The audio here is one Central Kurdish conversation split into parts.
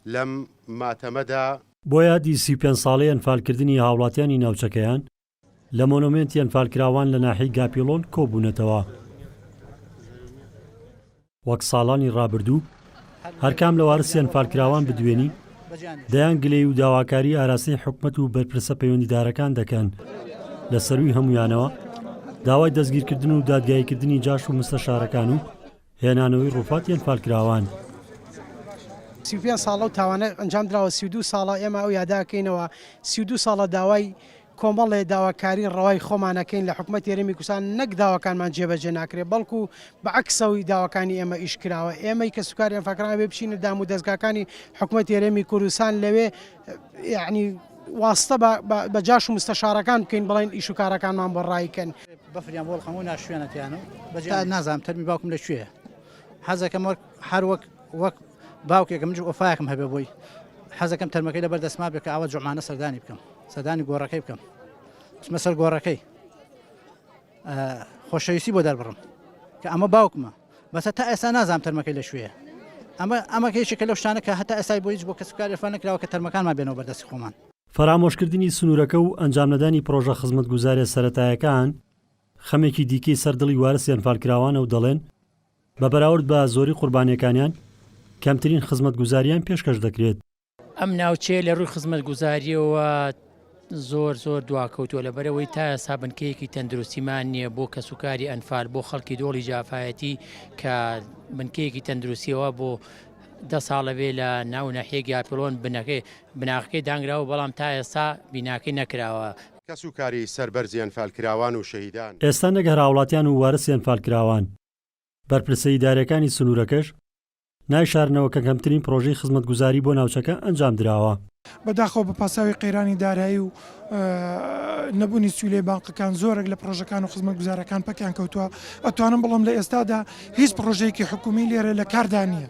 لەم ماتەمەدا. بۆ یادی 35 ساڵەی ئەنفالکردنی هاوڵاتیانی ناوچەکەیان لە مۆنۆمێنتی ئەنفالکراوان لە ناحیەی گاپیڵۆن کۆبوونەتەوە. وەک ساڵانی ڕابردوو هەرکام لە وارسی ئەنفالکراوان بدوێنی، دەیان گلەیی و داواکاری ئاراستەی حکومەت و بەرپرسە پەیوەندیدارەکان دەکەن، لە سەرووی هەموویانەوە داوای دەستگیرکردن و دادگاییکردنی جاش و مستەشارەکان و هێنانەوەی ڕووفاتی ئەنفالکراوان. 35 ساڵە ئەو تاوانە ئەنجام دراوە، 32 ساڵە ئێمە ئەو یادە ئەکەینەوە، 32 ساڵە داوای کۆمەڵێ داواکاری ڕەوای خۆمان ئەکەین لە حکومەتی هەرێمی کوردستان نەک داواکانمان جێبەجێ ناکرێت بەڵکو بە عەکسەوەی داواکانی ئێمە ئیش کراوە ئێمەی کەسوکاری ئەنفالکراوان ئەبێ بچینە دام و دەزگاکانی حکومەتی هەرێمی کوردستان لەوێ یعنی واستە بە جاش و مستەشارەکان بکەین بڵێن ئیش و کارەکانمان بۆ ڕایکەن. بەفریان بۆ هەموو ناشوێنەتیان و تا نازانم تەرمی باوکم لە کوێیە حەزەکەم وەک هەر وەک وەک باوکێکم منیش وەفایەکم هەبێ بۆی حەزەکەم تەرمەکەی لەبەر دەستما بێ کە ئاوا جومعانە سەردانی بکەم سەردانی گۆڕەکەی بکەم بچمە سەر گۆڕەکەی خۆشەویستی بۆ دەربڕم کە ئەمە باوکمە بەسە تا ئێستا نازانم تەرمەکەی لە کوێیە ئەمە ئەمە یەکێکە لەو شتانە کە هەتا ئێستای بۆ هیچ بۆ کەسوکار ئێرفان نەکراوە کە تەرمەکانمان بێنەوە بەردەستی خۆمان. فەرامۆشکردنی سنوورەکە و ئەنجامنەدانی پڕۆژە خزمەتگوزارییە سەرەتایەکان خەمێکی دیکەی سەر دڵی وارسی ئەنفالکراوانە و دەڵێن، بە بەراورد بە زۆری قوربانییەکانیان کەمترین خزمەتگوزارییان پێشکەش دەکرێت. ئەم ناوچەیە لە ڕووی خزمەتگوزارییەوە زۆر زۆر دواکەوتووە لەبەرئەوەی تا ئێستا بنکەیەکی تەندروستیمان نییە بۆ کەسوکاری ئەنفال بۆ خەڵکی دۆڵی جافایەتی کە بنکەیەکی تەندروستیەوە بۆ دە ساڵە بێ لە ناو ناحیە گاپلۆن بنەکەی بناغەکەی دانراوە بەڵام تا ئێستا بیناکەی نەکراوە. کەسوکاری سەربەرزی ئەنفالکراوان و شەهیدان. ئێستا نەک هەر هاوڵاتیان و وارسی ئەنفالکراوان، بەرپرسە ئیدارییەکانی سنوورەکەش نایشارنەوە کە کەمترین پڕۆژەی خزمەتگوزاری بۆ ناوچەکە ئەنجامدراوە. بەداخەوە بە پاساوی قەیرانی دارایی و نەبوونی سیولەی بانقەکان زۆرێک لە پڕۆژەکان و خزمەتگوزارەکان پەکیان کەوتووە، ئەتوانم بڵێم لە ئێستادا هیچ پڕۆژەیەکی حکوومی لێرە لە کاردا نییە،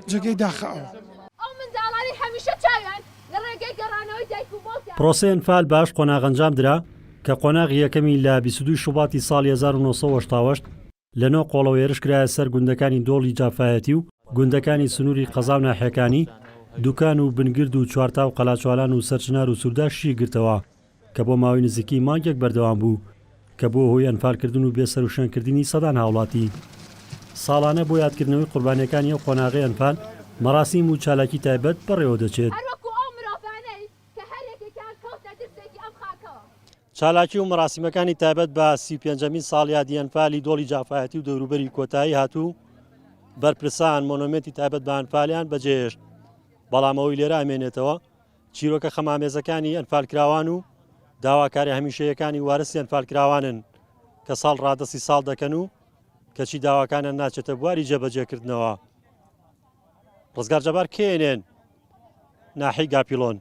جێگەی داخە ئەوە. ئەو منداڵانەی هەمیشە چاویان لە ڕێگەی گەڕانەوەی دایک و باوکیان. پرۆسەی ئەنفال بە هەشت قۆناغ ئەنجامدرا کە قۆناغی یەکەمی لە 22 شوباتی ساڵی 1988 لە نۆ قۆڵەوە هێرش کرایە سەر گوندەکانی دۆڵی جافایەتی و گوندەکانی سنووری قەزا و ناحیەکانی، دوکان و بنگرد و چوارتا و قەلاچوالان و سەرچنار و سورداشی گرتەوە کە بۆ ماوەی نزیکەی مانگێک بەردەوام بوو کە بووە هۆی ئەنفالکردن و بێسەروشوێنکردنی سەدان هاوڵاتی. ساڵانە بۆ یادکردنەوەی قوربانیەکانی ئەو قۆناغەی ئەنفال مەراسیم و چالاکی تایبەت بەڕێوەدەچێت. هەروەکو ئەو مرۆڤانەی کە هەر یەکێکیان کەوتنە درزێکی ئەم خاکەوە. چالاکی و مەراسیمەکانی تایبەت بە 35مین ساڵیادی ئەنفالی دۆڵی جافایەتی و دەوروبەری کۆتایی هات و بەرپرسان مۆنۆمێنتی تایبەت بە ئەنفالیان بەجێهێشت، بەڵام ئەوەی لێرە ئەمێنێتەوە چیرۆکە خەمامێزەکانی ئەنفالکراوان و داواکاریە هەمیشەیەکانی وارسی ئەنفالکراوانن کە ساڵ ڕادەستی ساڵ دەکەن و کەچی داواکانیان ناچێتە بواری جێبەجێکردنەوە. ڕزگار جەبار، KNN، ناحیەی گاپیڵۆن.